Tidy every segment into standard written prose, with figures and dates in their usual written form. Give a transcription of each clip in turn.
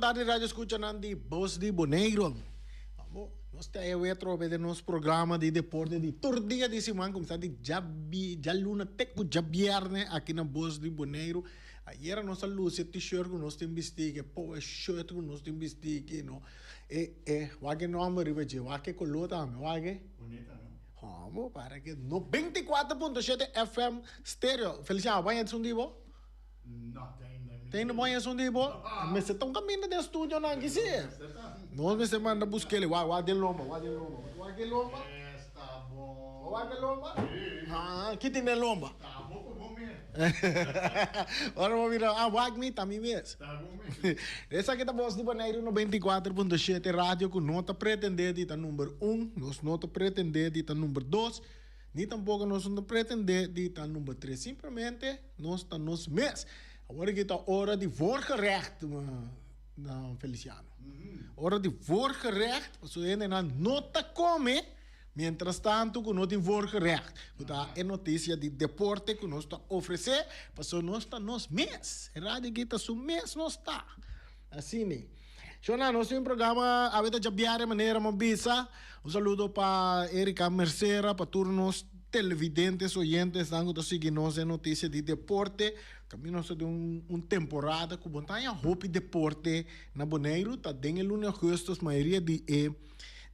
tardi radio escuchanan di Bos di Boneiru. Nos ta e atrobe den nos programa di deporte di tur dia di siman cuminsa di djaluna te cu djabierne aki na Bos di Boneiru. Ayera nos a luci e t-shirt cu nos tin bisti, e power shirt cu nos tin bisti aki no. E e wak e nomber riba dje, wak e color tambe, wak e. Bonita no. Homo para ke 94.7 FM stereo. Feliciano, baña esun di bo? No, te ainda mi. Te ainda baña esun di bo? Mester ta un caminda den studio nan aki si. Nos mester manda buskele. Wak, wak den lomba, wak den lomba. Wak den lomba? Esta bon. Wak den lomba? Si. Ah, ki tin den lomba? Ta bo ku bo mes. Ora bo mira, ah, wak mi, ta mi mes. Ta bo mes. Esaki ta Bos di Boneiru 94.7 radio ku no ta pretende di ta number un, nos no ta pretende di ta number dos, ni tampoko nos no ta pretende di ta number tres. Simplemente nos ta nos mes. Awor aki ta ora di voorgerecht, Feliciano. Ora di voorgerecht, pasobra hendenan no ta kome mientras tanto ku no tin voorgerecht. Ku ta e notisia di deporte ku nos ta ofresé, pasobra nos ta nos mes. E radio aki ta su mes nos ta. Asina. Shona, nos tin un programa awe ta djabiare manera mi a bisa. Un saludo pa Erika Mercera, pa tur nos televidentes, oyentesnan ku ta sigui nos den notisia di deporte. Tambe nos ta den un un temporada ku bo ta haña hopi deporte na Boneiru. Ta den e luna di augustus mayoria di e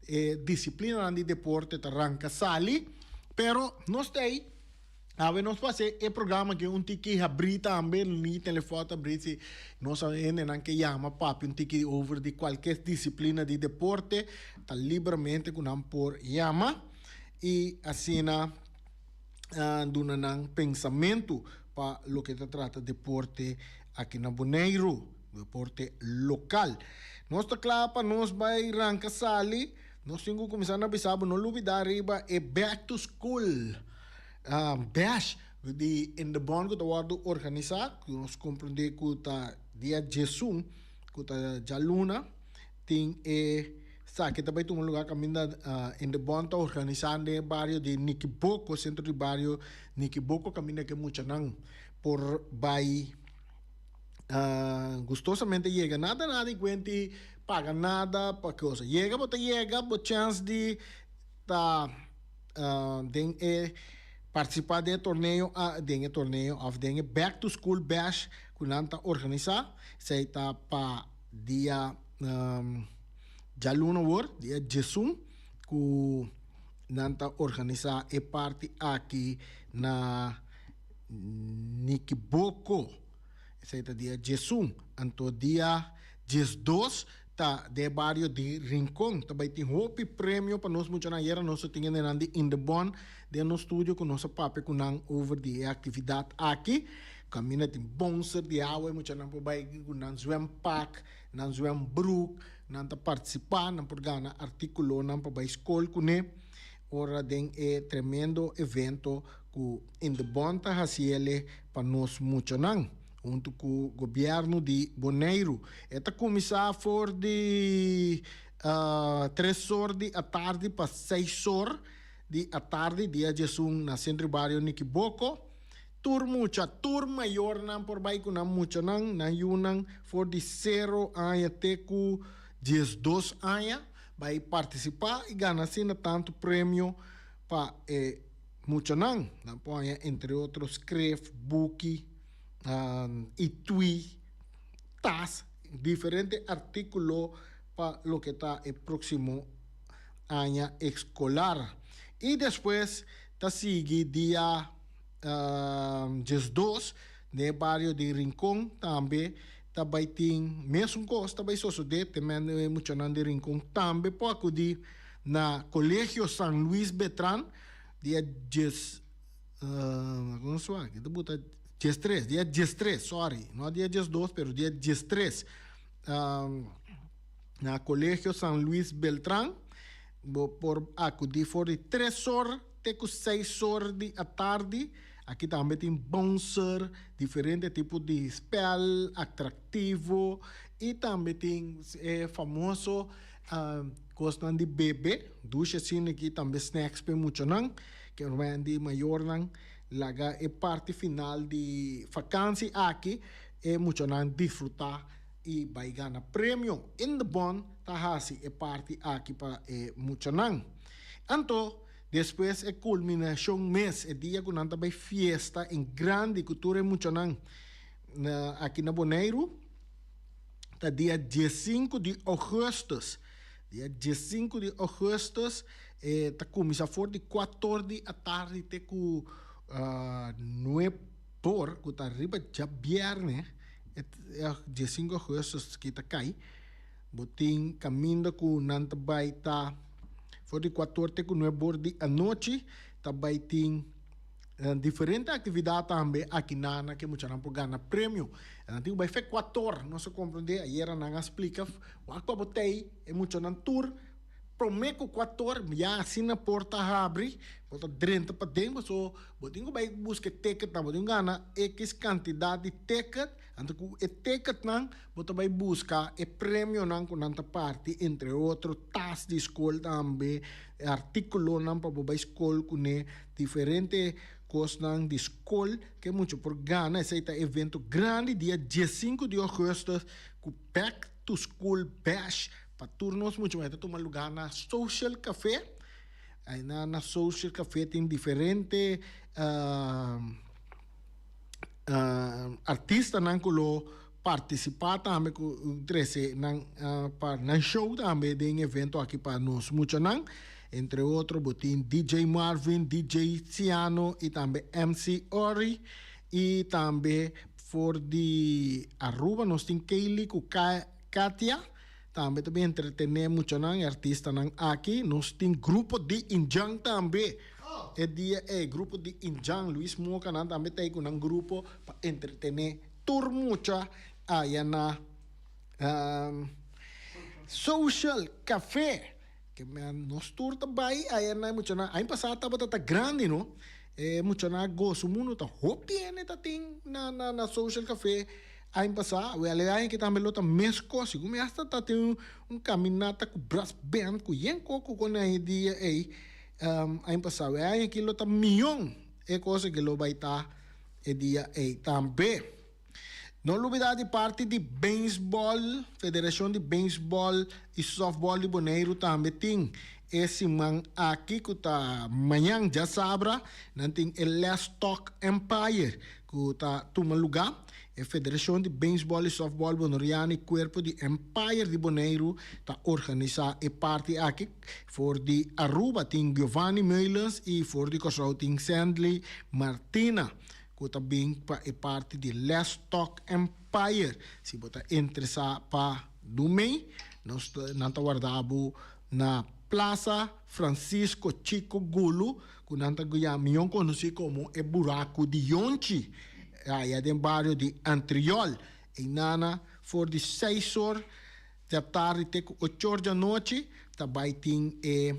e disiplinanan di deporte ta ranka sali. Pero nos ta ei. Awe nos por hasi e programa aki un tiki habrí tambe, ni telefòn ta habrí si nos hendenan ke yama papia un tiki over di kualke disiplina di deporte ta libremente ku nan por yama i asina duna nan pensamentu pa loke ta trata deporte aki na Boneiru, deporte lokal. Nos ta kla pa nos bai ranka sali, nos tin ku kuminsá na bisa bo no lubidá riba e back to school. Bash di Indebon ku ta wòrdu organisá, ku nos komprondé ku ta dia diesun, ku ta djaluna, tin e esaki ta bai tuma lugá kaminda Indebon ta organisá den e bario di Nikiboko, sentro di bario Nikiboko kaminda ku e muchanan por bai gustosamente yega. Nada nada di kuenti paga nada pa cosa. Yega bo ta yega bo chèns di ta. Den e partisipá den e torneo den e torneo òf den e back to school bash ku nan ta organisá. Esei ta pa dia djaluna awor, dia diesun, ku nan ta organisá e parti aki na Nikiboko. Esei ta dia diesun. Anto dia diesdos Ta den e bario di Rincon. Ta bai tin hopi premio pa nos muchanan. Ayera nos a tin hendenan di Indebon den nos studio ku nos a papia ku nan over di e aktividat aki. Kaminda tin bonser di awa e muchanan por bai ku nan zwempak, nan zwembruk, nan ta partisipá, nan por gana artíkulonan pa bai skol kuné ora den e tremendo evento ku Indebon ta hasiele pa nos muchanan. Huntu ku gobièrnu di Boneiru. E ta kuminsá for di tres or di atardi pa seis or di atardi dia djesun na Sentro Bario Nikiboko. Tur mucha, tur mayornan por bai ku nan muchanan, nan yunan for di sero aña te ku 12 aña bai partisipá i gana asina tantu premio pa e muchanan. Nan por haña entre otro skref, buki. Itui, tas, diferente artíkulo pa loke ta e próksimo aña eskolar. I despues ta sigui dia 12 den e bario di Rincon tambe ta bai tin mesun kos ta bai sosodé, te mende e muchanan di Rincon tambe por akudí na Colegio San Luis Betran dia 10. Algun sua ki ta buta 13, dia 13, sorry, no dia 12, pero dia 13. Na Colegio San Luis Beltran, bo por acudi for di 3 or te cu 6 or di atardi. Aki tambe tin bouncer, diferente tipo di spel atractivo y tambe tin e famoso Kosnan di bebe, dushi asina aki tambe snacks pa e muchanan. Ke Randy mayornan laga e parti final di fakansi aki e muchanan disfruta. i bai gana premio. Indebon ta hasi e parti aki pa e muchanan. Anto, despues e kulminashon mes, e dia ku nan ta bai fiesta en grandi ku tur e muchanan aki na Boneiru, ta dia diesinku di ougùstùs. Dia diesinku di ougùstùs e ta kuminsá for di kuator di atardi te ku nuebor, ku ta riba djabièrnè, e diesinku ougùstùs ki ta kai. Bo tin kaminda ku nan ta bai ta for di kuator te ku nuebor di anochi ta bai tin diferente aktividat tambe aki na ke muchanan por gana premio. Nan tin ku bai fe kuator, nos a komprendé ayera nan a splika wak pa bo tei e muchanan tur promé ku kuator ya asina porta habri bo ta drenta paden paso bo tin ku bai buska e ticketnan bo tin ku gana ekis kantidat di ticket anto ku e ticketnan Bo ta bai buska e premionan ku nan ta parti, entre otro tas di skol tambe, artíkulonan pa bo bai skol kuné, diferente kosnan di skol ke mucha por gana. Esei ta evento grandi dia diesinku di ougùstùs ku Back to School Bash pa tur nos mucha. E ta tuma lugá na Social Café. Aina na Social Café tin diferente Artistanan ku lo partisipá tambe ku trese nan pa nan show tambe den evento aki pa nos muchanan. Entre otro bo tin DJ Marvin, DJ Ciano i tambe MC Orry i tambe for di Aruba nos tin Kaylee ku Katia tambe ta bin entretené muchanan e artistanan aki. Nos tin grupo di Indjan tambe. E dia ei, grupo di Indjan Luis Moca nan tambe ta ei ku nan grupo pa entretené tur mucha aya na Social Café. Ke men nos tur ta bai aya na e muchanan. Aña pasá tabata ta grandi no. E muchanan a gosa mundu ta hopi hende ta tin na na Social Café aña pasá. Wèl e aña aki tambe lo ta meskos. Segun mi hasta ta tin un kaminata ku brass band ku yen koko ku nan e dia ei. Aña pasá e aña aki lo ta mion e kos aki lo bai ta e dia ei tambe. No lubidá di parti di beisbòl, Federashon di Beisbòl i Sòftbòl di Boneiru tambe tin e siman aki ku ta mañan djasabra nan tin e Let's Talk Empire ku ta tuma lugá. E Federashon di Beisbòl i Sòftbòl Boneriano i Kuerpo di Empire di Boneiru ta organisá e parti aki. For di Aruba tin Giovanni Meulens i for di Kòrsou tin Sandley Martina ku ta bin pa e parti di Let's Talk Empire. Si bo ta interesá pa dun mei, nos nan ta warda bo na Plaza Francisco Chico Gulu ku nan ta guia mion konosí komo e Buraku di Yonchi aya den bario di Antriol. Einana for di seis or Djatardi te ku ochor djanochi ta bai tin e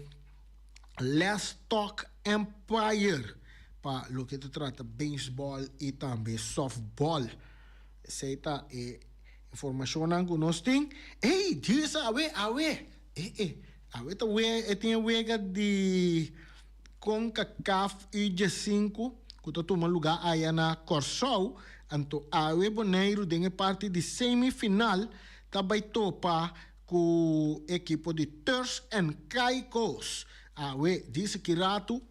Let's Talk Empire pa loke ta trata beisbòl i tambe sòftbòl. Esei ta e informashonnan ku nos tin. Ey, djis awe, awe! E e, awe ta we e tin e wega di Concacaf U-diesinku ku ta tuma lugá aya na Kòrsou. Anto awe Boneiru den e parti di semifinal ta bai topa ku ekipo di Turks and Caicos. Awe disi ki ratu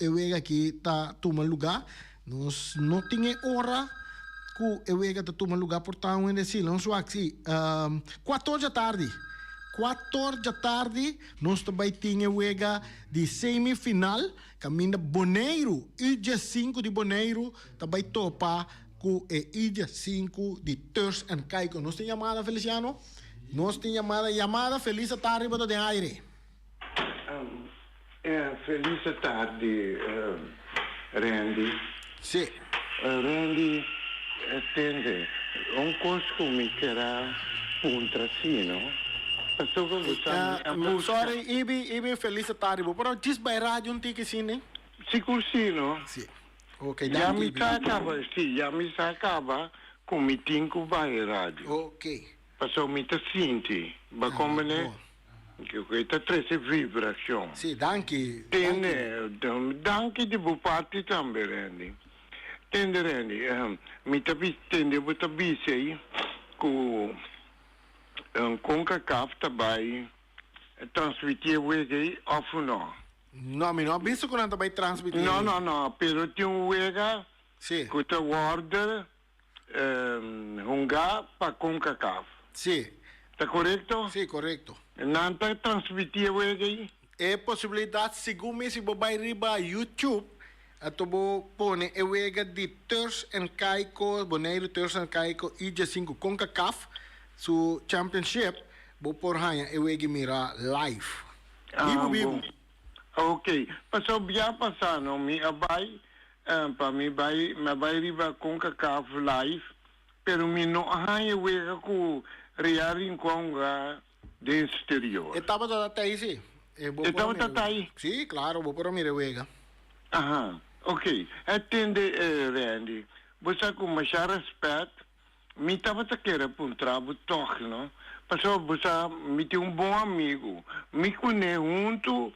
e wega aki ta tuma lugá. Nos no tin e ora ku e wega ta tuma lugá por ta un hende si. Nos wak si kuator djatardi. Kuator djatardi nos ta bai tin e wega di semifinal kaminda Boneiru, U-diesinku di Boneiru ta bai topa ku e Idia sinku di Turks and Caicos. Nos tin yamada, Feliciano? Nos tin yamada. Yamada, Feliz atardi, bo ta den aire. Feliz atardi, Randy. Si. Randy, tende, un kos ku mi kier a puntra si, no? Pasobra bo sa mi a. Sorry, Ibi, Ibi, feliz atardi. Bo por a djis bai radio un tiki si, ne? Sigur si, no? Si. Ok, Ya danki mi Ibi. sa kaba, si, ya mi sa kaba ku mi tin ku bai radio. Ok. Pasobra mi ta sinti, bo Ah, komprende? bon. Ku e ta trese vibrashon. Si, danki. Tende, Danki. danki di bo parti tambe, Randy. Tende, Randy, mi ta bis, tende bo ta bisa ei ku. CONCACAF ta bai transmití e wega ei òf no. No, mi no a bisa ku nan ta bai transmití. No, no, no, pero tin un wega ku ta wòrdu hungá pa CONCACAF. Sí. Ta korekto? Sí, korekto. Nan ta transmití e wega ei? E posibilidat, segun mi, si bo bai riba YouTube, anto bo pone e wega di Turks and Caicos, Boneiru Turks and Caicos i djesinku CONCACAF su championship, bo por haña e wega i mira live. Bibu bibu. Ok, pasobra bia pasá no mi a bai pa mi bai mi a bai riba CONCACAF live, pero mi no a haña e wega ku Real Rincon hunga den exterior. E tabata ta ei si. E tabata ta ei? Si, claro, bo por a mira e wega. Aha, ok. E tende Randy, bo sa ku masha respet mi tabata kere puntra bo tog, no? Pasobra bo sa mi tin un bon amigu, mi kuné huntu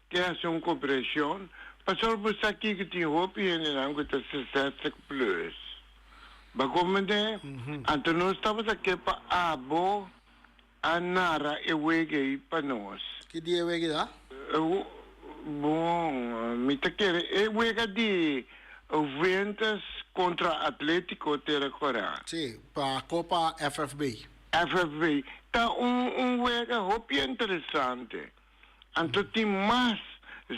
ke hasi un koperashon, pasobra bo sa kiko tin hopi hendenan ku ta 60 plus. Bo a komprende? Anto nos tabata ke pa abo A nara e wega ei pa nos. Ki dia e wega ta? Bon, mi ta kere e wega di Juventus kontra Atletico Tera Kora. Sí, pa Kopa FFB. FFB. Ta un un wega hopi interesante. Anto tin mas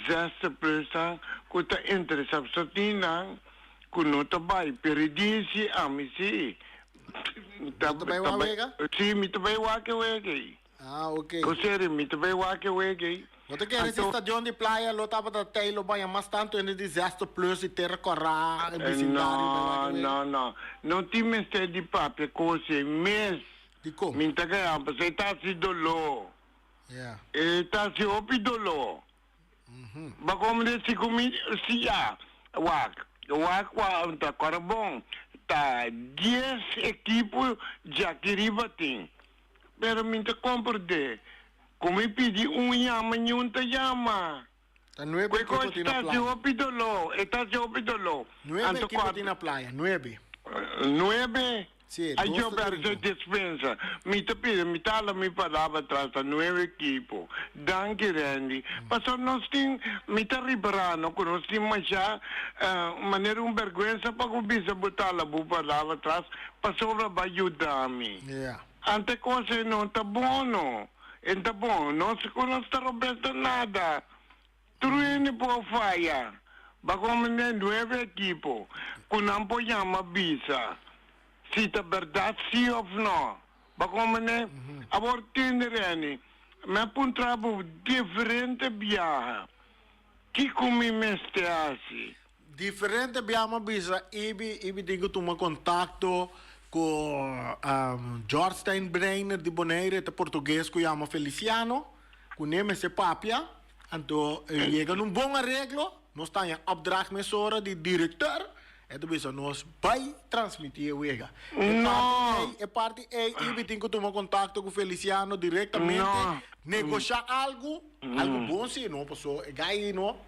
zestig plusnan ku ta interesá. Pasobra tin nan ku no ta bai, pero e dia si ami si. Ta Bo ta bai wak wega? Sí, mi ta bai wak e wega ei. Ah, ok. Koseri, mi ta bai wak e wega ei. Bo ta kere si stadion di Playa lo tabata tei lo baña mas tantu hende di zestig plus di Tera Kòrá, e bisindario bai wak e wega? No, no, no. No tin mester di papia kos ei mes. Dikon? Mi ta kaya pasobra e ta hasi doló. Yeah. E ta hasi hopi doló. Ba como de si cu mi si ya wak wak cua ta cora bon ta dies equipo djaki riba tin pero mi ta comprende cu mi pidi un yama niun ta yama. Ta nuebe equipo tin na playa. E ta hasi hopi doló e ta hasi hopi doló. Nuebe equipo tin na playa nuebe. Nuebe. Sí, Ay dos yo ta berse gringo. despensa. Mi ta pidi, mi ta hala mi palabra atras, ta nuebe ekipo. Danki Randy. Pasobra nos tin, mi ta ripará no, ku nos tin masha manera un bèrgwensa pa ku bisa bo ta hala bo palabra atras pasobra bo a yuda mi. Ja. Ante kos ei no ta bon no. E ta bon. Nos ku nos ta robes ta nada. Tur hende por faya. Ba komende nuebe ekipo ku nan por yama bisa si ta bèrdat si òf nò. Ba komende? Awor tende Renny, mi a puntra bo diferente biaha kiko mi mester hasi. Diferente biaha mi a bisa Ibi, Ibi tin ku tuma kontakto ku George Steinbrenner di Bonaire, e ta portugues ku yama Feliciano, kuné mester papia. Anto e yega na un bon areglo, nos ta haña opdracht mesora di directeur, e ta bisa nos bai transmití e wega. E parti ei, e parti ei Ibi tin ku tuma kontakto ku Feliciano direktamente, negoshá algu, algu bon si no, paso e gai no,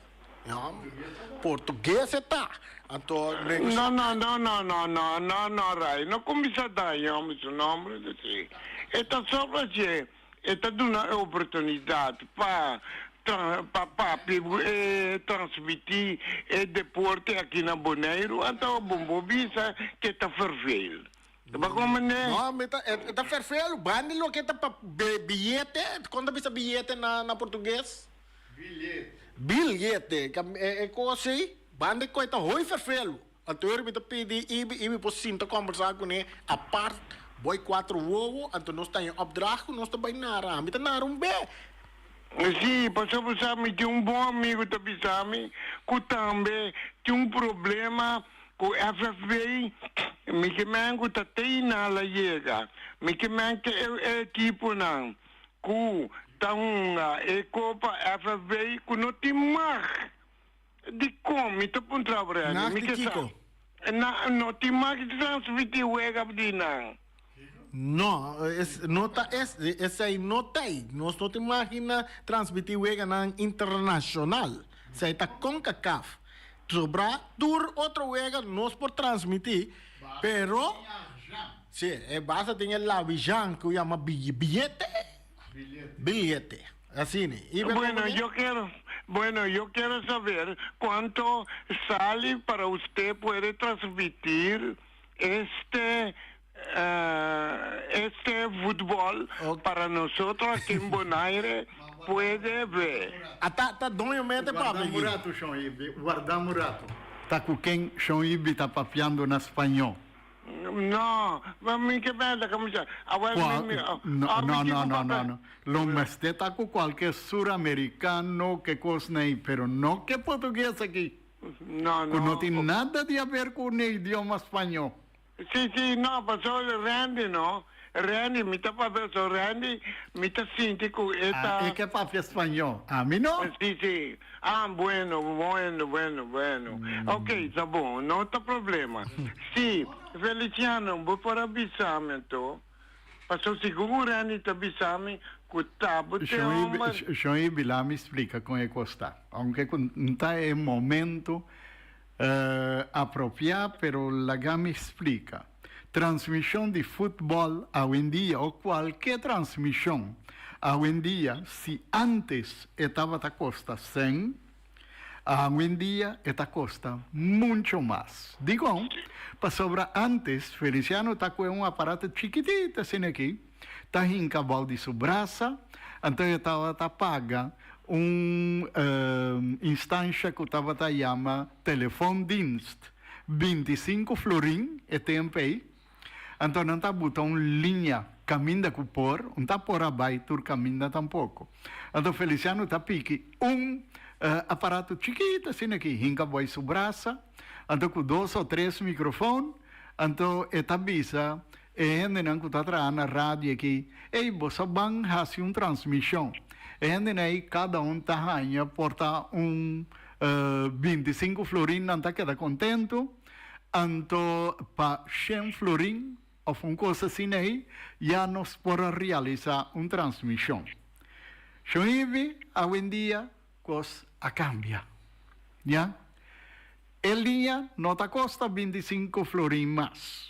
portugues e ta, anto negoshá. No, no, no, no, no, no, no, no, Ray, no kuminsá daña homber su nomber así. E ta sobra dje. E ta duna e oportunidat pa pa papia e transmití e deporte aki na Boneiru, anto bo bo bisa ke ta fervel. Ta ba komprendé? No, mi ta e ta fervel, banda di loke ta pa biyete, kon ta bisa biyete na na portugues? Bilyete. Bilyete, e kos ei, banda di koi ta hoi fervelu. Anto mi ta pidi Ibi, Ibi por sinta kombersá kuné apart, boi kuatro wowo, anto nos ta haña opdracht ku nos ta bai nara. Mi ta nara un be. Sí, pasobra bo sa mi tin un bon amigu ta bisa mi ku tambe tin un problema ku FFB, mi ke men ku ta te na la yega, mi ke men ke e ekiponan ku ta hunga e kopa FFB ku no tin mag. Dikon? Mi ta puntra bo, Randy. Nag Mi di ke sa. kiko? Na, no tin mag di transmití wega di nan. No, es no ta es, esei no ta ei. Nos no tin mag di na transmití weganan internashonal. Esei ta Concacaf. Sobrá tur otro wega nos por transmití, pero. Sí, e basta tin e labijan ku yama biyete. Billete. Asina. Y bueno, yo quiero, bueno, yo quiero saber cuánto sale para usted puede transmitir este este futbol para nosotros aquí en Bonaire puede ver. Ata ta doño mete papia Warda un rato, Shon Ibi, warda un rato. Ta cu ken Shon Ibi ta papiando na spañó? No, ma mi ke benda ka mucha. Awel mi mi No, no, no, no, no, no. Lo mester ta cu cualke suramericano ke cos nei, pero no ke portugues aki. No, no. Cu no tin nada di haber cu ne idioma spañó. Sí, sí, no, paso Randy no. Randy, mi ta papia so Randy, mi ta sinti cu e ta. Ah, e ke papia spañó, ami no. Sí, sí. Ah, bueno, bueno, bueno, bueno. Ok, ta bon, no ta problema. Sí, Feliciano, bo por a bisa mi anto, paso segun Randy ta bisa mi cu ta bo te homber. Shon Ibi, la mi splica con e cos ta. Aunke cu n ta e momento Apropiá, pero laga mi splika. Transmishon di futbòl awendia o kualke transmishon awendia si ántes e tabata kosta sèn, awendia e ta kosta muncho mas. Dikon? Pasobra ántes Feliciano ta kue un aparato chikitito asina aki, ta hinka bou di su brasa, anto e tabata paga un instansha ku tabata yama telefoondienst, 25 florin e tempu ei, anto nan ta buta un liña kaminda ku por, un ta por a bai tur kaminda tampoko. Anto Feliciano ta piki un aparato chikito asina aki hinka bou su brasa, anto ku dos o tres mikrofon, anto e ta bisa E hendenan ku ta traha na radio aki, ey, boso ban hasi un transmishon. E hendenan ey kada un ta haña por ta un 25 florin nan ta keda kontentu, anto pa shen florin òf un kos asina ey ya nos por a realisá un transmishon. Shon Ivy, awendia kos a kambia, ya. E liña no ta kosta 25 florin mas.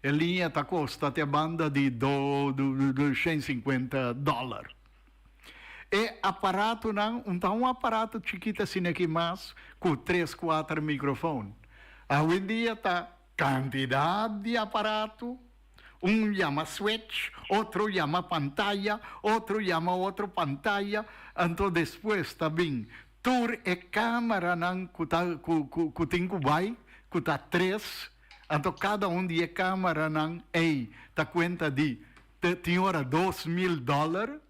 E liña ta kosta te banda di 250 dòler. E aparatonan un ta un aparato chikito asina aki mas ku tres kuater mikrofon. Awendia ta kantidat di aparato, un yama switch, otro yama pantaya, otro yama otro pantaya, anto despues ta bin tur e kameranan ku ta ku tin ku bai ku ta tres. Anto kada un di e kameranan ei ta kuenta di tin ora 2000 dòler.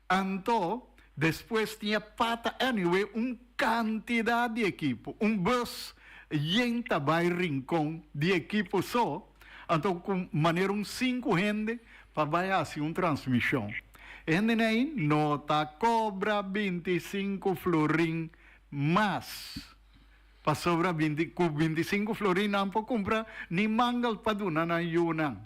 Anto despues tin e pata anyway un kantidat di ekipo. Un bus yen ta bai Rincon di ekipo so. Anto ku manera un sinku hende pa bai hasi un transmishon. E hendenan ei no ta kobra 25 florin mas. Pasobra binti ku 25 florin nan por kumpra ni mangel pa duna nan yunan.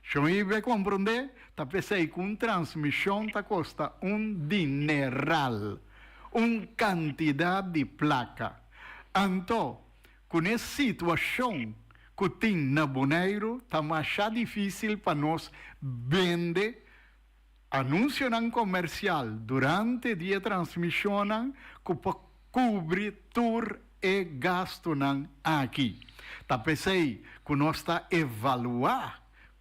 Shon Ibe komprondé, ta p'esei ku un transmishon ta kosta un dineral, un kantidat di plaka. Anto, ku n'e situashon ku tin na Boneiru ta masha difísil pa nos bende Anunsionan komersial durante di e transmishonnan ku por kubri tur e gastunan aki. Ta p'esei ku nos ta evaluá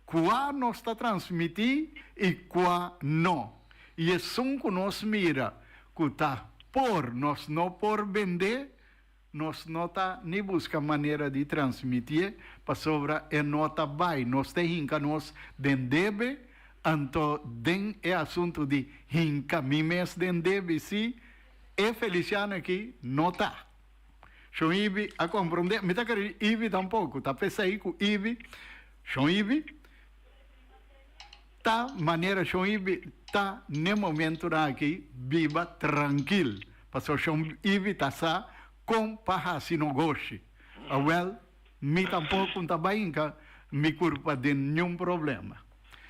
kua nos ta transmití i kua no. I esun ku nos mira ku ta por nos no por bendé, Nos no ta ni buska manera di transmitié, pasobra e no ta bai. Nos ta hinka nos den debe, anto den e asuntu di hinka mi mes den debe sí, e Feliciano aki no ta. Shon Ibi a komprondé, mi ta kere Ibi tampoko, ta p'esei ku Ibi, Shon Ibi ta manera Shon Ibi ta n'e momentunan aki biba trankil. Pasobra Shon Ibi ta sa kon pa hasi nogoshi. Awel, mi tampoko no ta bai hinka mi kurpa den niun problema.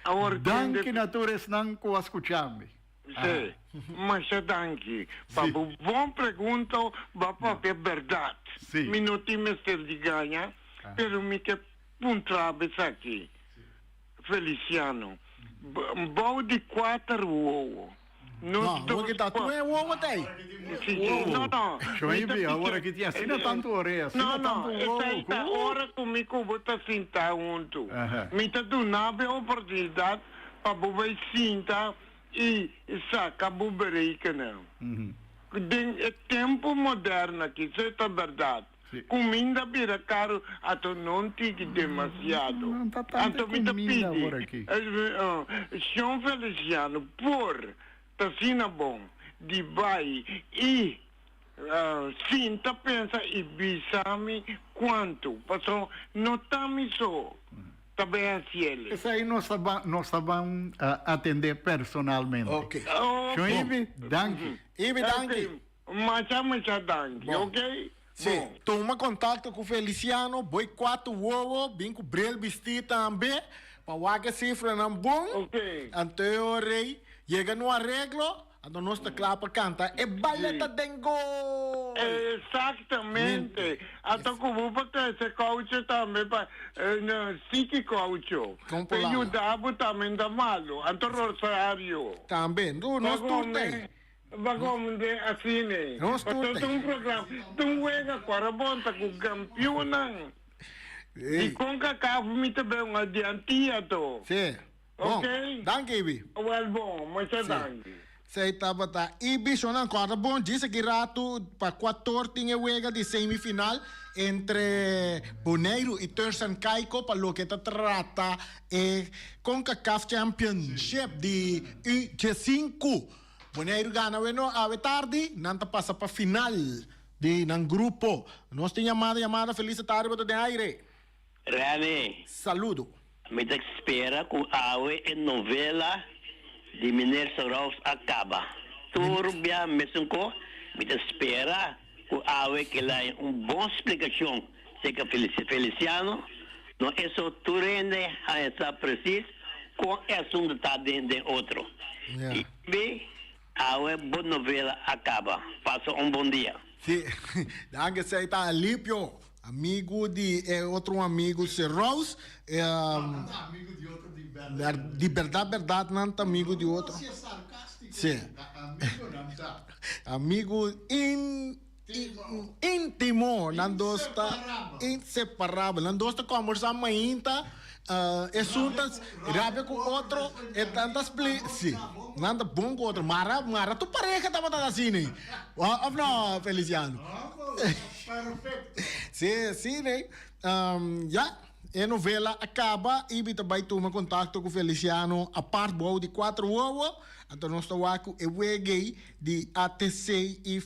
Awor Danki kende. na tur esnan ku a skucha mi. Sí, masha danki pa bo bon pregunta, bo a papia bèrdat. Sí. Mi no tin mester di gaña, pero mi ke. puntra bo esaki, Feliciano. Bou di kuater wowo. No, awor ki ta tur e wowo ta ei. Si, si. No, no. Shoibi, awor aki tin asina tantu orea, asina tantu wowo. No, no, esei ta ora ku mi ku bo ta sinta huntu. Mi ta duna bo e oportunidat pa bo bai sinta i saka bo berekening. Den e tempu moderno aki, esei ta bèrdat. Kuminda bira karu, anto no tiki demasiado. Anto mi ta pidi Shon Feliciano por ta asina bon di bai i sinta pensa i bisa mi kuantu, pasobra no ta mi so ta bai hasiel. Esei nos ta ban nos ta ban atendé personalmente. Ok. Shon Ibi, danki. Ibi, danki. Masha masha danki, Bon. ok? Sí, Bon. tuma kontakto ku Feliciano, boi kuatu wowo, bin ku bril bistí tambe, pa wak e sifranan bon. Ok. Anto e ora ei, yega no areglo, anto nos ta kla pa kanta e baleta den gol! Exactamente. Anto ku bo por trese koucho tambe pa, no, siki koucho. Kon Pa por laga. yuda bo tambe ta malo. Anto Rosario. Tambe, no, nos tur ta ei. Bakom den asina. Nos tur Pasobra ta un programa, ta un wega ku a bonta ku kampionnan di Concacaf mi ta bay un adiantia to. Sí. Bon. Ok? Danki Ibi. Wel bon, masha danki. Esei tabata Ibi. Shonnan kòrda bon djis aki ratu pa kuator tin e wega di semifinal entre Boneiru i Turks Caicos pa loke ta trata e Concacaf Championship di U diesinku. Boneiru gana awe no awe tardi, nan ta pasa pa final di nan grupo. Nos tin yamada, yamada, Feliz tardi bo ta den aire. Rene. Saludo. Mi ta spera cu awe e novela di Meneer Sorows a caba. Tur bia mesun co, mi ta spera cu awe kila un bon splicacion cerca Feliciano, no eso tur hende haña sa precies con e asunto ta den den otro. Y bi awe bo novela a caba. Pasa un bon dia. Sí, danki esei ta Alipio, amigu di e otro amigu Serous. Amigu di otro di berdad. Di berdad berdad nan ta amigu di otro. Sí. Amigu in. Íntimo, nan dos ta inseparabel. Nan dos ta kòmbersá mainta, esun ta rabia ku otro, e tan ta spli, sí, nan ta bon ku otro. Mara, mara tur pareha tabata asina ei. Òf no, Feliciano? Sí, asina ei. Ya, e novela a kaba i mi ta bai tuma kontakto ku Feliciano apart bou di kuater wowo. Anto nos ta wak ku e wega ei di ATC i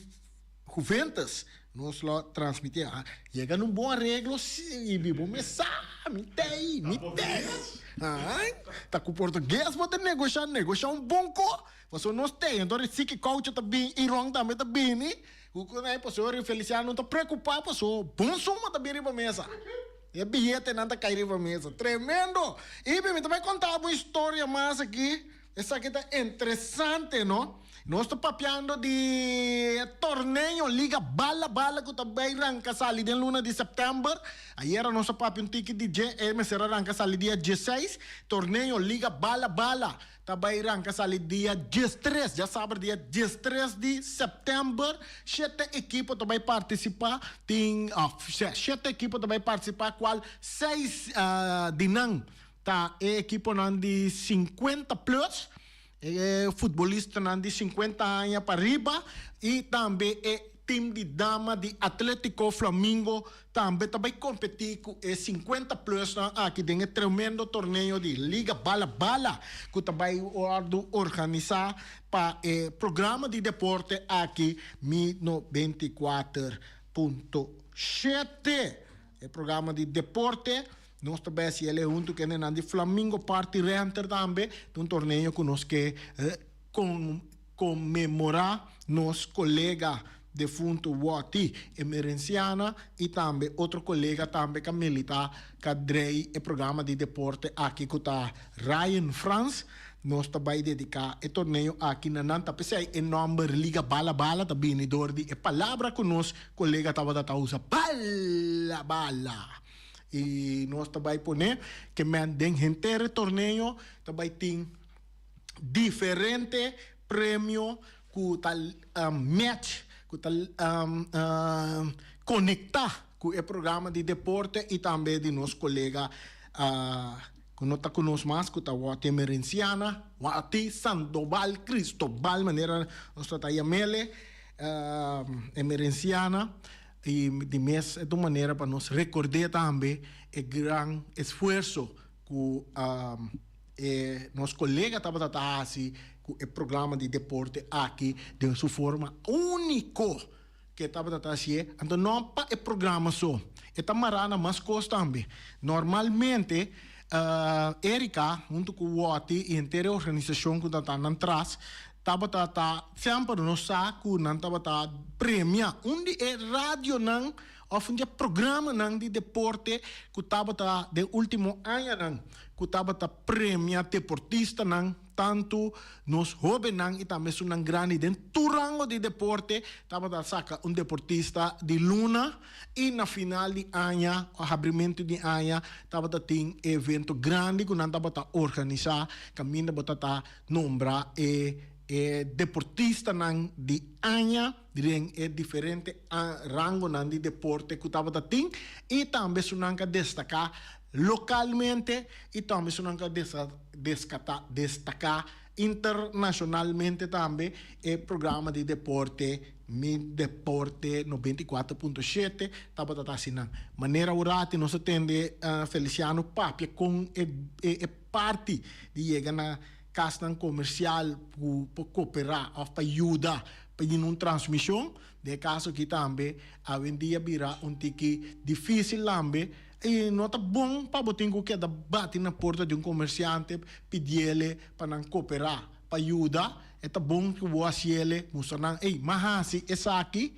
Juventus nos lo transmiti a yega na un bon areglo si y bo mes sa mi tey mi tey ta cu portugues bo ta negosha negosha un bon co pasobra nos tey enton Ritsiki Coucho ta bin y Ron tambe ta bini cu cu nan pasobra Feliciano no ta preocupa pasobra bon suma ta bin riba mesa e biyetenan ta cay riba mesa tremendo y mi ta bay conta bo un historia mas aki. Esaki ta interesante, no? Nos ta papiando di e torneo Liga Bala Bala ku ta bai ranka sali den luna di sèptèmber. Ayera nos a papia un tiki di dje, e mester a ranka sali dia dieseis. Torneo Liga Bala Bala ta bai ranka sali dia diestres, djasabra dia diestres di sèptèmber. Shete ekipo ta bai partisipá, tin shete ekipo ta bai partisipá kual seis di nan Ta e ekiponan di sinkuenta plus, e futbolistanan di sinkuenta aña pa riba i tambe e tim di dama di Atletico Flamingo tambe ta bai kompetí ku e sinkuenta plusnan aki den e tremendo torneo di Liga Bala Bala ku ta bai wòrdu organisá pa e programa di deporte aki Mi 94 punto shete. E programa di deporte. Nos ta bai hasi el huntu ku hendenan di Flamingo Party Renter tambe. Ta un torneo ku nos ke konmemorá nos kolega defuntu Wòti Emerenciana i tambe otro kolega tambe ku a militá ku a drei e programa di deporte aki ku ta Ryan Frans. Nos ta bai dediká e torneo aki na nan. Ta p'esei e nòmber Liga Bala Bala ta bini dor di e palabra ku nos kolega tabata ta usa, Bala Bala. I nos ta bai pone ke men den henter e torneo ta bai tin diferente premio ku ta match, ku ta konektá ku e programa di deporte i tambe di nos kolega ku no ta ku nos mas ku ta Wati Emerenciana, Wati Sandoval Cristobal manera nos ta ta yam'ele, Emerenciana. I di mes e ta un manera pa nos rekord'é tambe e gran esfuerso ku e nos kolega tabata ta hasi ku e programa di deporte aki den su forma úniko ku e tabata ta hasié. Anto no pa e programa so, e ta mará na mas kos tambe. Normalmente Erika huntu ku Wòti i henter e organisashon ku ta ta nan tras tabata ta semper nos sa ku nan tabata premia un di e radionan òf un di e programanan di deporte ku tabata den último añanan ku tabata premia deportistanan tantu nos hóbennan i tambe esunnan grandi den tur rango di deporte tabata saka un deportista di luna i na final di aña òf habrimentu di aña tabata tin evento grandi ku nan tabata organisá kaminda bo ta ta Nombra e e deportistanan di aña den e diferente rangonan di deporte ku tabata tin i tambe esunnan ku a destaká lokalmente i tambe esunnan ku a destaká internashonalmente tambe. E programa di deporte Mi Deporte 94.7 tabata ta hasi nan. Manera un rati nos a tende Feliciano papia kon e e parti di yega na kasnan komersial ku por koperá òf pa yuda pa yina un transmishon. Den e kaso aki tambe awendia bira un tiki difísil lambe i no ta bon pa bo tin ku keda bati na porta di un komersiante pidiele pa nan koperá pa yuda. E ta bon ku bo hasiele mustra nan, ey, m'a hasi esaki,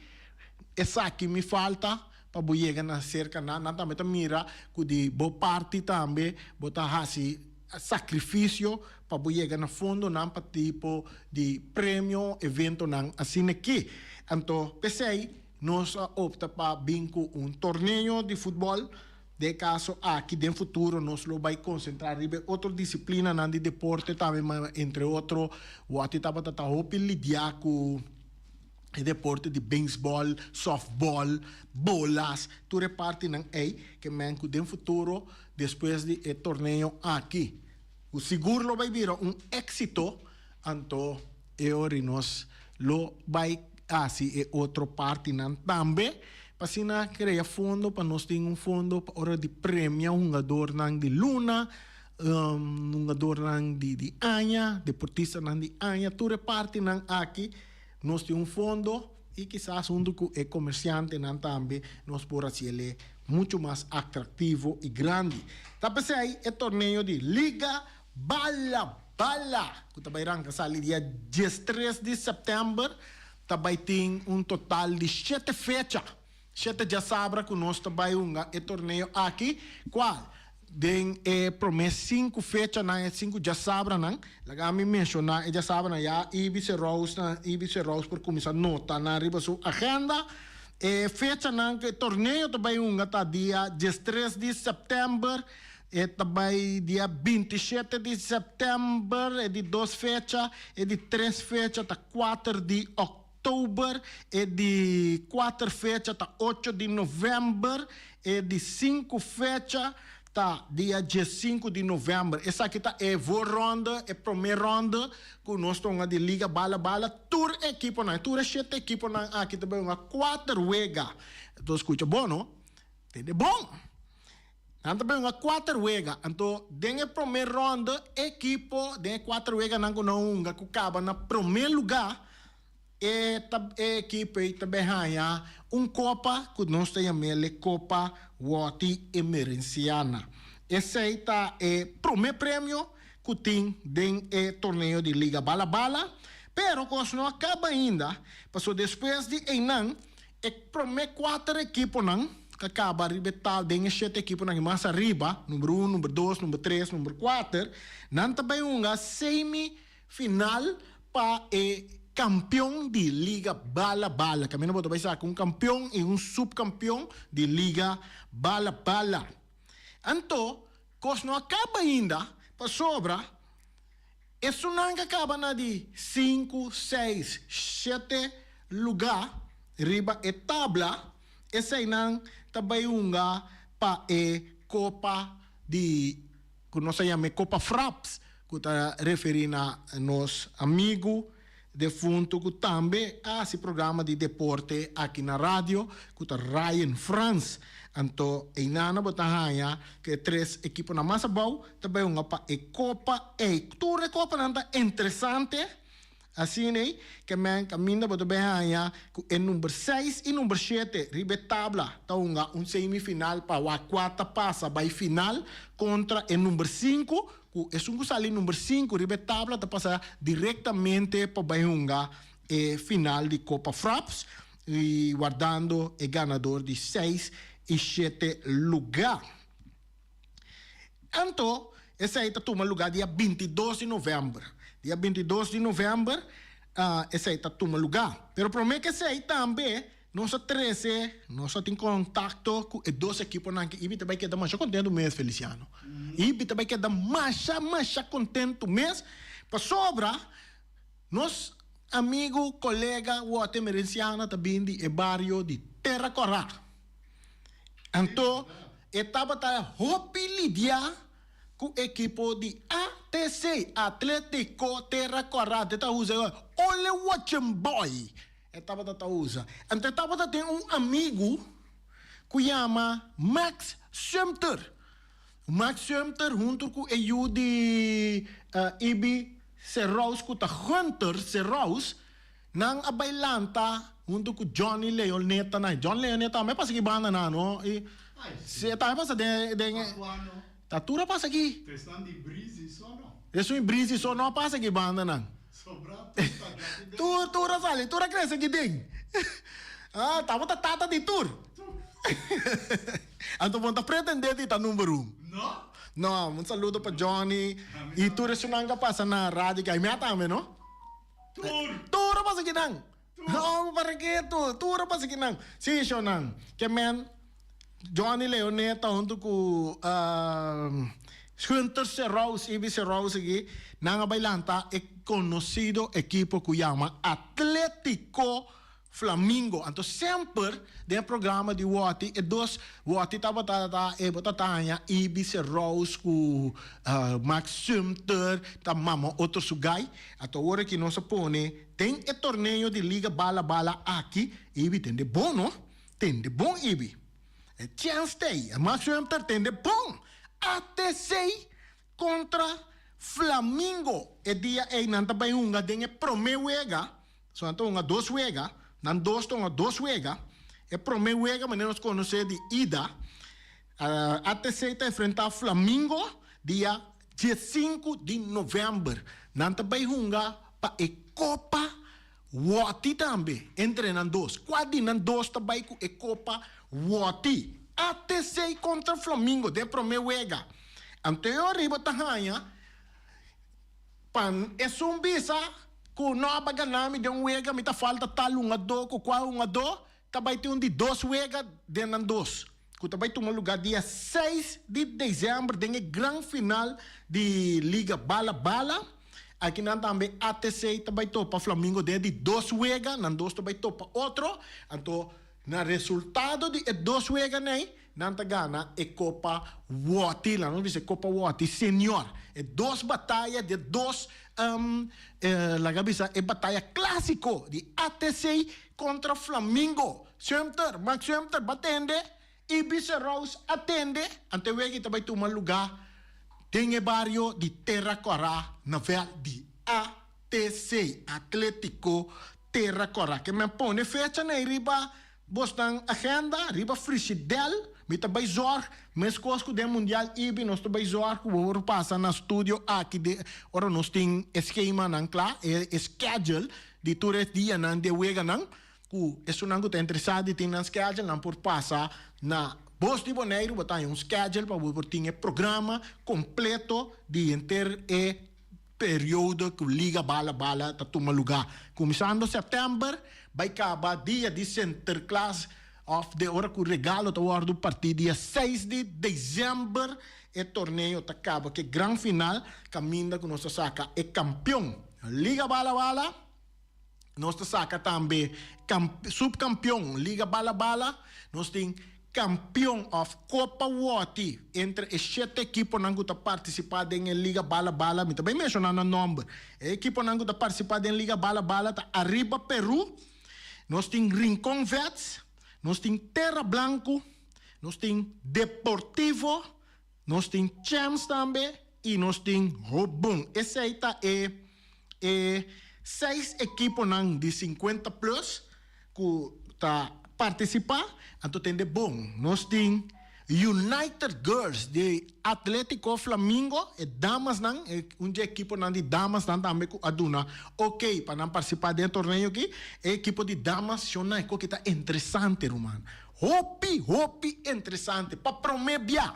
esaki mi falta. Pa bo yega na serka nan, nan tambe ta mira ku di bo parti tambe bo ta hasi sakrifisio pa bo yega na fondonan pa tipo di premio, eventonan asina aki. Anto p'esei nos a opta pa bin ku un torneo di futbòl. Den e kaso aki den futuro nos lo bai konsentrá riba e otro disiplinanan di deporte tambe, ma entre otro wòrdu tabata ta hopi lidiá ku. E deporte di beisbòl, sòftbòl, bolas, tur e partinan ei ke men ku den futuro despues di e torneo aki ku sigur lo bai bira un éksito, anto e ora nos lo bai hasi e otro partinan tambe pa asina krea fondo pa nos tin un fondo pa ora di premia hungadornan di luna, hungadornan di aña, deportistanan di aña, tur e partinan aki. Nos tin un fondo y kisas hunto cu e comerciantenan tambe nos por haci el'e mucho mas atractivo y grandi. Ta p'esey e torneo di Liga Bala Bala cu ta bay ranca sali dia diestres di september ta bay tin un total di shete fecha. Shete djasabra ku nos ta bai hunga e torneo aki, kual den e promé sinku fechanan, e sinku djasabranan, laga mi menshoná e djasabranan ya Ibis e Rous nan, Ibis e Rous por kuminsá nota nan riba su agenda. E fechanan ku e torneo ta bai hunga ta dia diestres di sèptèmber, e ta bai dia bintishete di sèptèmber, e di dos fecha, e di tres fecha ta kuater di òktober. Oktober, e di kuater fecha ta ocho di novèmber, e di sinku fecha ta dia diesinku di novèmber. Esaki ta e voorronde, e promé ronde ku nos ta hunga di Liga Bala Bala. Tur ekiponan, tur e shete ekiponan aki ta bai hunga kuater wega. Enton skucha bon no, tende bon. Nan ta bai hunga kuater wega, anto den e promé ronde ekipo den e kuater weganan ku nan hunga ku kaba na promé lugá, E ta e ekipo ei ta bay haña un kopa ku nos ta yam'el Kopa Wòti Emerenciana. Esei ta e promé premio ku tin den e torneo di Liga Bala Bala. Pero kos no a kaba ainda, pasobra despues di einan e promé kuater ekiponan ku a kaba riba e tal den e shete ekiponan ki mas ariba, number un, number dos, number tres, number kuater, nan ta bay hunga semi Final pa e kampeon di Liga Bala Bala. Kaminda bo ta bai saka un kampeon i un supkampeon di Liga Bala Bala. Anto, kos no a kaba ainda, pasobra esunnan ku a kaba na di sinku, seis, shete lugá riba e tabla, eseinan ta bai hunga pa e kopa di ku nos a yama e kopa Fraps, ku ta referí na nos amigu defuntu ku tambe a hasi programa di deporte aki na radio, ku ta Ryan Frans. Anto einana bo ta haña ku e tres ekiponan mas abou ta bai hunga pa e kopa ei. Tur e kopanan ta interesante, asina ei ke men kaminda bo ta bai haña ku e number seis i number shete riba e tabla ta hunga un semifinal pa wak kua ta pasa bai final kontra e number sinku Ku esun ku sali number sinku riba e tabla ta pasa direktamente pa bai hunga e final di Kopa Fraps i wardando e ganador di seis i shete lugá. Anto esei ta tuma lugá dia 22 di novèmber. Dia 22 di novèmber esei ta tuma lugá. Pero promé ku esei tambe Nos a trece, nos a tin contacto cu e dos equiponan aki y mi ta bay keda masha contento mes, Feliciano. Y mi ta bay keda masha, masha contento mes pasobra nos amigo, colega Wote Merenciana ta bin di e bario di Terra Cora. Anto e tabata hopi lidia cu equipo di ATC, Atletico Terra Cora. Te ta usa Ole Watchen Boy. E tabata ta usa. Anto e tabata tin un amigu ku yama Max Sumter. Max Sumter huntu ku e yu di Ibi Serous ku ta Gunther Serous, nan a bai lanta huntu ku Johnny Leoneta nan. Johnny Leoneta tambe a pasa ki banda nan no. I si e tambe a pasa den den ta tur a pasa aki. Esun di Breezy so no a pasa ki banda nan. Tur, tur a sali, tur a crece aki den. Ah, tabata tata di tur. Anto bo no ta pretende di ta number un. No. No, un saludo pa Johnny y tur esunnan cu a pasa na radio aki. Aimea tambe, no? Tur. Tur a pasa aki nan. No, para ke tur? Tur a pasa aki nan. Si, shownan. Ke men. Johnny Leoneta hunto cu Gunter Serous, Ibi Serous aki, nan a bay lanta e conocido ekipo cu yama Atletico Flamingo. Anto semper den e programa di Woti e dos Woti tabata ta e bo ta taña Ibi Serous cu Max Sumter ta mama otro su guy. Anto awor aki nos a pone den e torneo di Liga Bala Bala aki Ibi tende bon no. Tende bon Ibi. E chèns t'ei. E Max Sumter tende bon. ATC kontra Flamingo. E dia ei nan ta bai hunga den e promé wega. So nan ta hunga dos wega. Nan dos ta hunga dos wega. E promé wega manera nos konosé di ida. ATC ta enfrentá Flamingo dia diesinku di novèmber. Nan ta bai hunga pa e Kopa Wòti tambe, entre nan dos. Kua di nan dos ta bai ku e kopa Wòti? ATC kontra Flamingo den promé wega. Anto e oriba ta haña pa esun bisa ku no a bai gana mi den un wega, mi ta falta tal hungadó ku kua hungadó ta bai tin un di dos wega den nan dos ku ta bai tuma lugá dia seis di desèmber den e gran final di Liga Bala Bala. Aki nan tambe ATC ta bai topa Flamingo den e di dos wega, nan dos ta bai topa otro, anto na resultado di e dos weganan ei nan ta gana e Kopa Wòti, laga nos bisa e Kopa Wòti Senior. E dos bataya di e dos laga bisa e bataya klásiko di ATC kontra Flamingo. Sumter, Max Sumter ba tende Ibis Rose a tende, anto e wega ta bai tuma lugá den e bario di Terra Kòrá na vèlt di ATC, Atlético Terra Kòrá. Ke men pone fecha nei riba bosnan agenda, riba frishidèl. Mi ta bai zòrg, meskos ku den Mundial Ibi nos ta bai zòrg ku bo por pasa na studio aki den ora nos tin e skemanan kla, e schedule di tur e dianan di e weganan. Ku esunnan ku ta interesá di tin nan schedule nan por pasa na Bos di Boneiru bo ta haña un schedule pa bo por tin e programa kompleto di henter e periodo ku Liga Bala Bala ta tuma lugá. Kuminsando sèptèmber bai kaba dia di Sinterklaas. òf den ora ku regalo ta wòrdu partí dia seis di desèmber e torneo ta kaba ku e gran final kaminda ku nos ta saka e kampion Liga Bala Bala. Nos ta saka tambe subkampion Liga Bala Bala. Nos tin kampion òf Kopa Wòti entre e shete ekiponan ku ta partisipá den e Liga Bala Bala. Mi ta bai menshoná nan nòmber. E ekiponan ku ta partisipá den Liga Bala Bala ta Arriba Peru, nos tin Rincon Vets, nos tin Terra Blanku, nos tin Deportivo, nos tin Champs tambe i nos tin Hobon. Esei ta e e seis ekiponan di sinkuenta plus ku ta partisipá. Anto tende bon, nos tin United Girls di Atletico Flamingo, e damasnan, e un dje ekiponan di damasnan tambe ku a duna ok pa nan partisipá den e torneo aki. E ekipo di damas shonnan e koki ta interesante ruman. Hopi, hopi interesante. Pa promé bia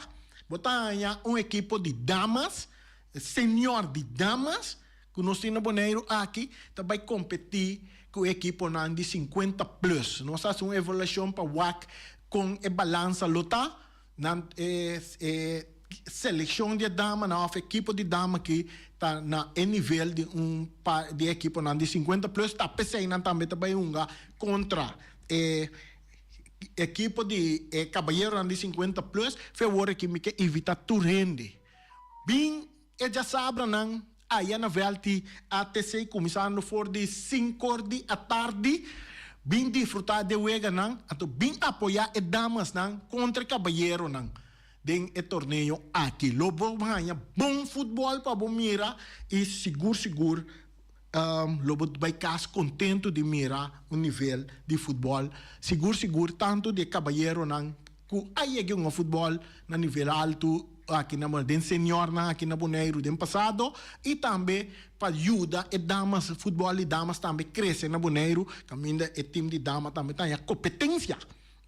bo ta haña un ekipo di damas, senior di damas, ku nos tin na Boneiru aki, ta bai kompetí ku e ekiponan di sinkuenta plus. Nos a hasi un evaluashon pa wak kon e balansa lo ta. Nan e e selekshon di e damanan òf ekipo di dama aki ta na e nivel di un pa di e ekiponan di sinkuenta plus. Ta p'esei nan tambe ta bai hunga kontra e ekipo di e kabayeronan di sinkuenta plus. Fe awor aki mi ke invitá tur hende bin e djasabranan aya na vèlt di ATC kuminsando for di sinkor di atardi. Bin disfrutá di e weganan, anto bin apoyá e damasnan kontra e kabayeronan den e torneo aki. Lo bo haña bon futbòl pa bo mira i sigur sigur lo bo bai kas kontentu di mira un nivel di futbòl sigur sigur tantu di e kabayeronan ku a yega hunga futbòl na nivel altu aki na den seniornan aki na Boneiru den pasado i tambe pa yuda e damas futbòl di damas tambe krese na Boneiru kaminda e tim di dama tambe ta haña kompetensia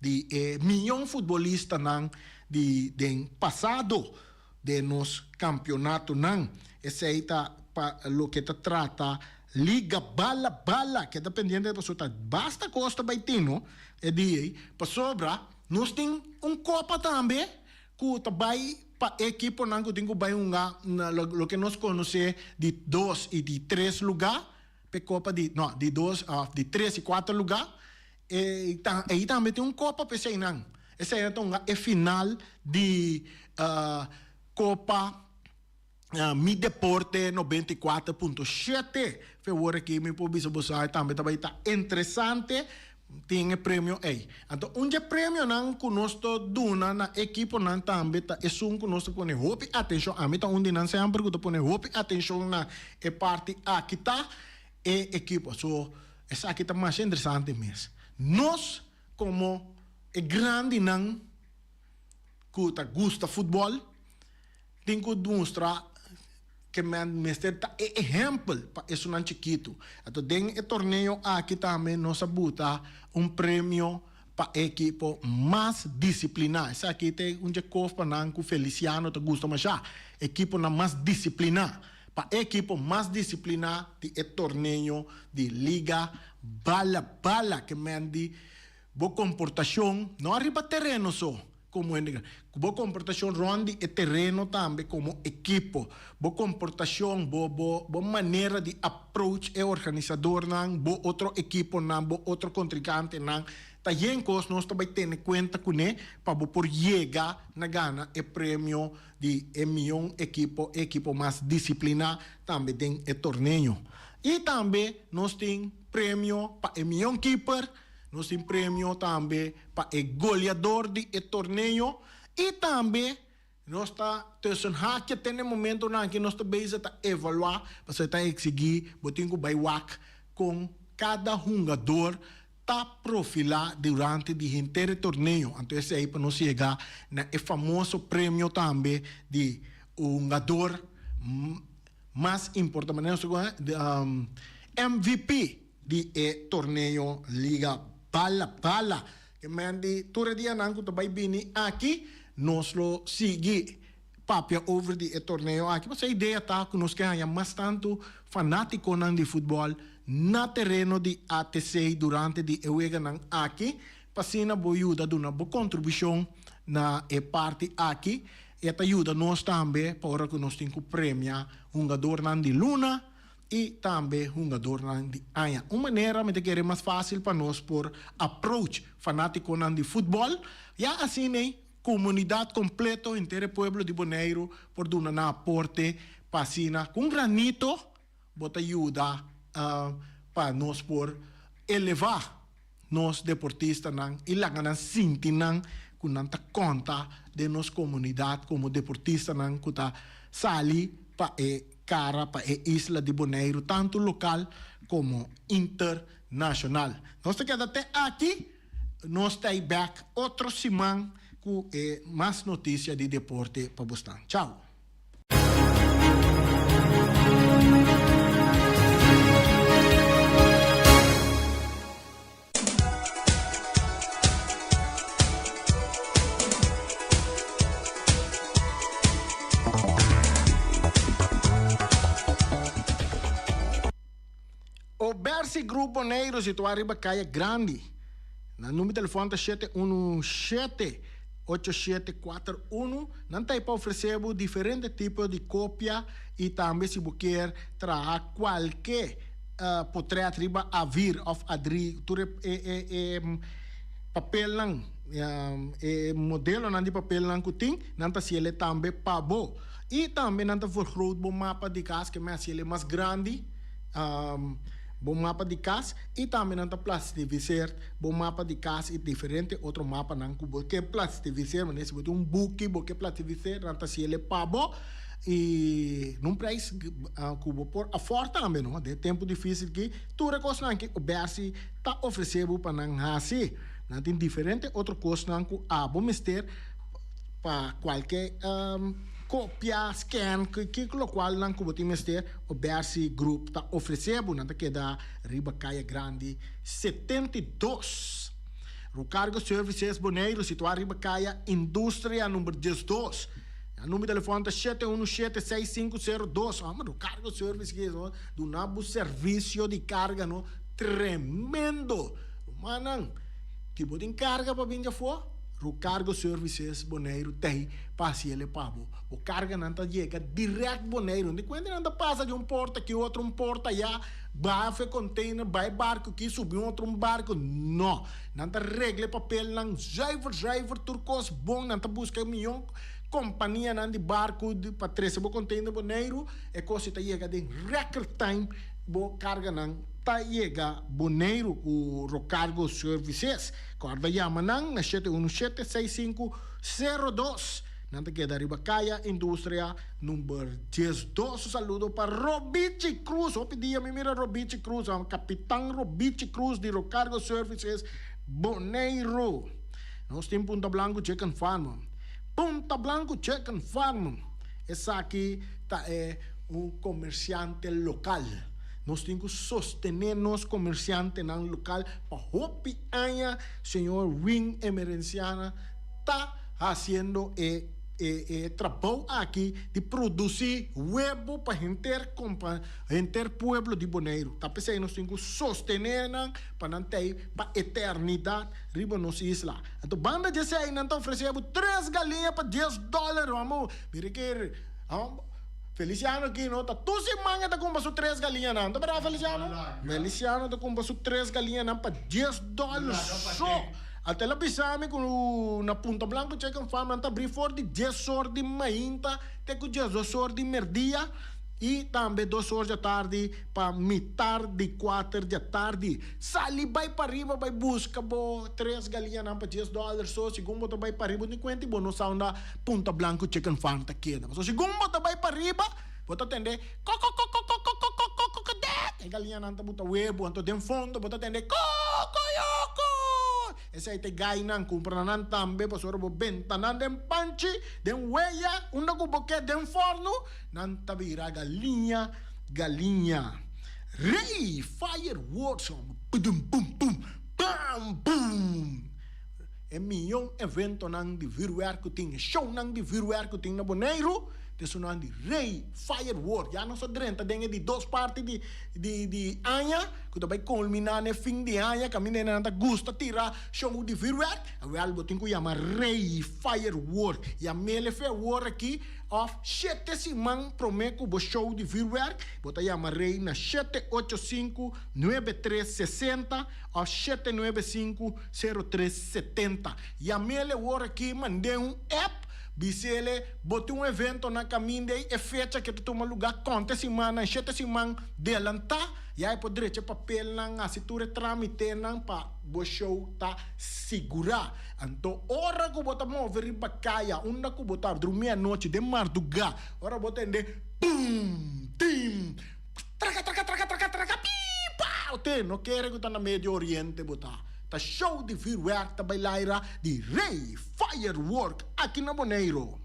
di e miyon futbolistanan di den pasado den nos kampionatonan. Esei ta pa loke ta trata Liga Bala Bala. Keda pendiente pasobra ta basta kos ta bai tin no e dia ei. Pasobra nos tin un kopa tambe ku ta bai pa e ekiponan ku tin ku bai hunga na loke nos konosé di dos i di tres lugá p'e kopa di no di dos òf di tres i kuater lugá. E ei tambe tin un kopa pa eseinan. Eseinan ta hunga e final di Kopa Mi Deporte 94.7. Fe wor aki mi por bisa boso ai tambe ta bai ta interesante tin e premio ei. Anto un dje premionan ku nos ta duna na ekiponan tambe ta esun ku nos ta pone hopi atenshon. Ami ta un di nan semper ku ta pone hopi atenshon na e parti aki ta e ekipo. So esaki ta masha interesante mes. Nos komo e grandinan ku ta gusta futbòl tin ku mustra ke men mester ta e ehèmpel pa esunnan chikitu. Anto den e torneo aki tambe nos a buta un premio pa e ekipo mas disipliná. Esaki ta un dje kof pa nan ku Feliciano ta gusta mashá, ekiponan mas disipliná. Pa e ekipo mas disipliná di e torneo di Liga Bala Bala ke men di bo komportashon no ariba tereno so komo hende grandi, ku bo komportashon rònt di e tereno tambe komo ekipo, bo komportashon, bo bo bo manera di approach e organisadornan, bo otro ekiponan, bo otro kontrinkantenan, ta yen kos nos ta bai tene kuenta kuné pa bo por yega na gana e premio di e mion ekipo, e ekipo mas disipliná tambe den e torneo. I tambe nos tin premio pa e mion keeper, nos tin premio tambe pa e goleador di e torneo i tambe nos ta tussen haakje te na e momentonan aki nos ta bezig ta evaluá pasobra e ta eksigí bo tin ku bai wak kon kada hungador ta profilá durante di henter e torneo. Anto esei pa nos yega na e famoso premio tambe di hungador mas importante, manera nos ta kohe, MVP di e torneo Liga Bala Bala. Ke men di tur e dianan ku ta bai bini aki nos lo sigui papia over di e torneo aki pasobra e idea ta ku nos ke haña mas tantu fanátikonan di futbòl na tereno di ATC durante di e weganan aki. pa asina bo yuda duna bo kontribushon na e parti aki. E ta yuda nos tambe pa ora ku nos tin ku premia hungadornan di luna i tambe hungadornan di aña. Un manera mi ta kere mas fásil pa nos por approach fanátikonan di futbòl, ya asina komunidat kompleto, henter e pueblo di Boneiru por duna nan aporte pa asina ku un granito bo ta yuda pa nos por elevá nos deportistanan i laga nan sinti nan ku nan ta konta den nos komunidat komo deportistanan ku ta sali pa e kara pa e isla di Boneiru tantu lokal komo internashonal. Nos ta keda te aki, nos ta ei bèk otro siman ku e mas notisia di deporte pa bosnan. Chao! Obersi Group Boneiru situá riba Kaya Grandi. Nan number di telefòn ta 717 8741. Nan ta ei pa ofresé bo diferente tipo di kopia i tambe si bo kier traha kualke potret riba A-vier òf A-drie, tur e papelnan, e modelonan di papelnan ku tin, nan ta hasiel e tambe pa bo. I tambe nan ta vergroot bo mapa di kas, ke men hasiel e mas grandi, bo mapa di kas, i tambe nan ta plastifiseer bo mapa di kas i diferente otro mapanan ku bo ke plastifiseer, manera si bo tin un buki bo ke plastifiseer, nan ta hasiel e pa bo. I nun prijs ku bo por afford tambe no. Den e tempu difisil ki tur e kosnan ki Obersi ta ofresé bo pa nan hasi. Nan tin diferente otro kosnan ku abo mester pa kualke kopia, scan, kiko lokual nan ku bo tin mester Obersi Group ta ofresé bo. Nan ta keda riba Kaya Grandi 72. Rocargo Services Boneiru situá riba Kaya Industria number 12. Nan number di telefòn ta 7176502. Amo do cargo service ki no duna bo servicio di carga no tremendo. Rumannan, ki bo tin carga pa bin djafó, Ro Cargo Services Boneiru tei pa hasi el e pa bo. Bo carganan ta yega direct Boneiru. No di cuenta nan ta pasa di un porta aki otro un porta aya, baha fe container, bai barco aki, subi un otro un barco. No. Nan ta regla e papelnan zuiver zuiver, tur cos bon. Nan ta busca e miyon Kompanianan di barku pa trese bo container Boneiru, e kos ta yega den record time, bo karganan ta yega Boneiru ku Rocargo Services. Kòrda yama nan na 717 6502. Nan ta keda riba Kaya Industria number 12. Un saludo pa Robichi Cruz. Hopi dia mi mira Robichi Cruz, Kapitan Robichi Cruz di Rocargo Services Boneiru. Nos tin Punta Blanco Chicken Farm. Punta Blanco Chicken Farm. Esaki ta e un comerciante local. Nos tin cu sostene nos comerciantenan local pa hopi aña señor Win Emerenciana ta haciendo e e trabou aki di produci webo pa henter compa henter pueblo di Boneiru. Ta p'esey nos tin cu sostene nan pa nan tey pa eternidad. Riba nos isla. Anto banda dje esei nan ta ofresé bo tres galiña pa dies dòler. Amo mira ke Feliciano aki no ta tur siman e ta kumpra su tres galiñanan. Ta berdad Feliciano? Feliciano ta kumpra su tres galiñanan pa dies dòler so. Anto el a bisa mi ku na Punta Blanco Chicken Farm nan ta abri for di dies or di mainta te ku diesdos or di merdia. I tambe dos or djatardi pa mitar di kuater djatardi. Sali bai pariba bai buska bo tres galiñanan pa dies dòler so segun bo ta bai pariba bo tin kuenta i bo no sa unda Punta Blanco Chicken Farm ta keda. Pasobra segun bo ta bai pariba bo ta tende kokokokokokokokokokokodet e galiñanan ta buta webu anto den fondo bo ta tende kokoyoko. Esei ta e gainan, kumpra nan tambe pasobra bo benta nan den panchi, den weya, unda ku bo ke den fòrnu. Nan ta bira galiña, galiña. Rey fireworks homber. Pudum pum pum bam bum. E miyon eventonan di vuurwerk ku tin, e shownan di vuurwerk ku tin na Boneiru. Esunnan di Rey Firework. Ya nos a drenta den e di dos parti di di di aña ku ta bai kulminá na e fin di aña kaminda hendenan ta gusta tira show di vuurwerk. Awèl bo tin ku yama Rey Firework. Yam'el efe awor aki òf shete siman promé ku bo show di vuurwerk. Bo ta yama Rey na shete 85 9 3 60 òf shete 9 5 0 3 70. Yam'el awor aki, mand'é un app, bis'el bo tin un evento na kaminda ei, e fecha ke ta tuma lugá, konta e simannan, shete siman delantá, ya e por drecha e papelnan, hasi tur e trámitenan pa bo show ta sigurá. Anto ora ku bo ta move riba kaya, unda ku bo ta drumi anochi, den mardugá, ora bo tende pum, tim, traka, traka, traka, traka, traka, pii, pao, te no kere ku ta na Medio Oriente bo ta. Ta show di vuurwerk ta bai laira di Rey Firework aki na Boneiro.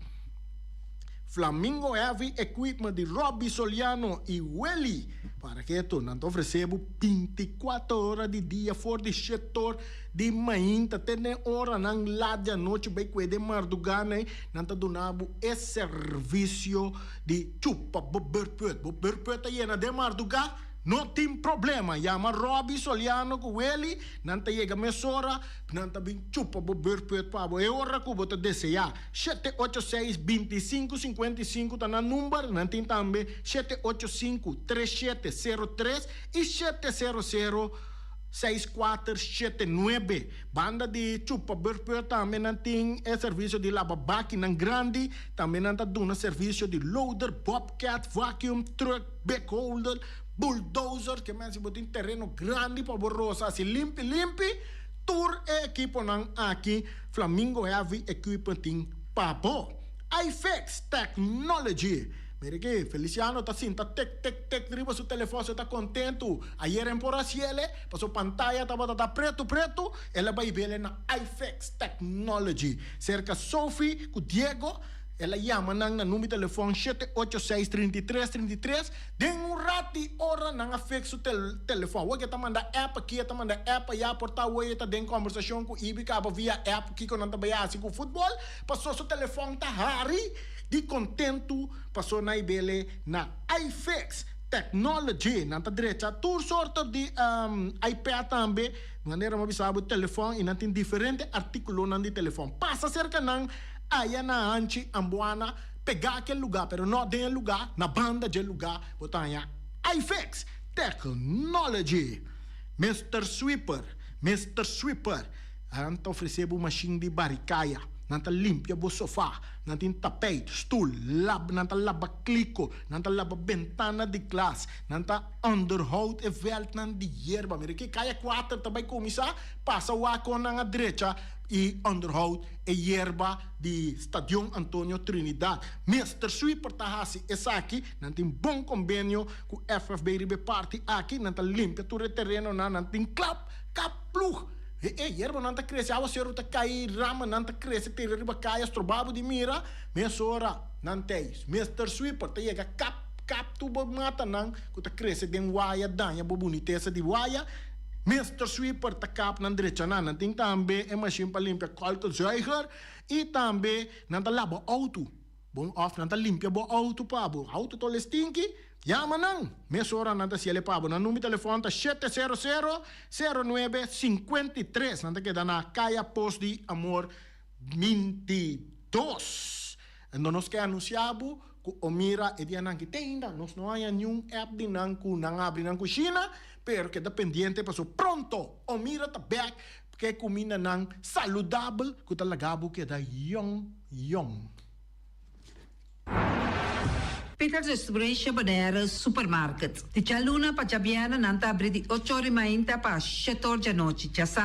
Flamingo Heavy Equipment di Robby Soliano y Willy Paraketo nan ta ofrece bo 24 ora di dia for di shetor di mainta te den oranan laat di anochi bai kue den marduga nan nan ta duna bo e servicio di chupa bo beurtput. Bo beurtput ta yena den marduga? No tin problema, yama Robby Soliano ku Willy, nan ta yega mesora, nan ta bin chupa bo beurtput pa bo e ora ku bo ta deseá. 786 25 55 ta nan number, nan tin tambe 785 3703 i 700 6479. Banda di chupa beurtput tambe nan tin e servisio di laba bakinan grandi, tambe nan ta duna servisio di loader, bobcat, vacuum truck, Backholder, bulldozer, ke men si bo tin tereno grandi pa bo rosa hasi limpi limpi, tur e ekiponan aki Flamingo Heavy Equipment tin pa bo. iFix Technology, Mira aki, Feliciano ta sinta tek tek tek riba su telefon, su ta kontentu. Ayer en por hasiele, pasobra pantaya tabata ta pretu pretu, el a bai bele na iFix Technology. Serka Sophie ku Diego. El a yama nan na number di telefòn shete ocho seis 33 33. Den un rat di ora nan a fix su telefòn. Awor ke ta manda app aki, e ta manda app aya, por ta awor e ta den kòmbersashon ku Ibi kaba via app kiko nan ta bai hasi ku futbòl. Paso su telefòn ta hari di kontentu paso nan bele na iFix Technology. Nan ta drecha tur sorto di iPad tambe, manera mi a bisa bo telefòn i nan tin diferente artíkulonan di telefòn. Pasa serka nan. Aya na hanchi Ambuana pegá ke lugá, pero no den e lugá, na banda dje lugá bo ta haña iFix Technology. Mister Sweeper, Mister Sweeper, nan ta ofresé bo mashin di bari kaya, nan ta limpia bo sofá, nan tin tapijt, stul, lab, nan ta laba kliko, nan ta laba bentana di glas, nan ta onderhoud e vèldnan di yerba. Mira ke kaya kuater ta bai kuminsá pasa wak kon nan a drecha. i onderhoud e yerba di Stadion Antonio Trinidad. Mister Sweeper ta hasi esaki, nan tin bon kombenio ku FFB riba e parti aki, nan ta limpia tur e terenonan, nan tin klap, kap, plug. E e yerbanan ta krese, awaseru ta kai, ramanan ta krese tira riba kaya, stroba bo di mira, mesora nan ta ei. Mister Sweeper ta yega kap, kap tur bo matanan ku ta krese den waya, daña bo bunitesa di waya. Mister Sweeper ta kap nan drecha nan. Nan tin tambe e mashin pa limpia kolkenzuiger i tambe nan ta laba outo. Bon òf nan ta limpia bo outo pa bo outo ta ole stinki, yama nan. Mesora nan ta siele pa bo. Nan number di telefòn ta shete sero sero, sero nuebe, 53. Nan ta keda na Kaya Pos di Amor 22. Endo nos ke anunsiá bo ku Omira e dianan ki te ainda nos no haña niun app di nan ku nan abri nan kushina, pero keda pendiente paso pronto Omira ta bek ku e kumindanan saludabel ku ta laga bo keda yong yong. Peters Restauration Bonaire Supermarket. Di djaluna pa djabièrnè nan ta abri di ocho ora di mainta pa shete or djanochi. Djasabra.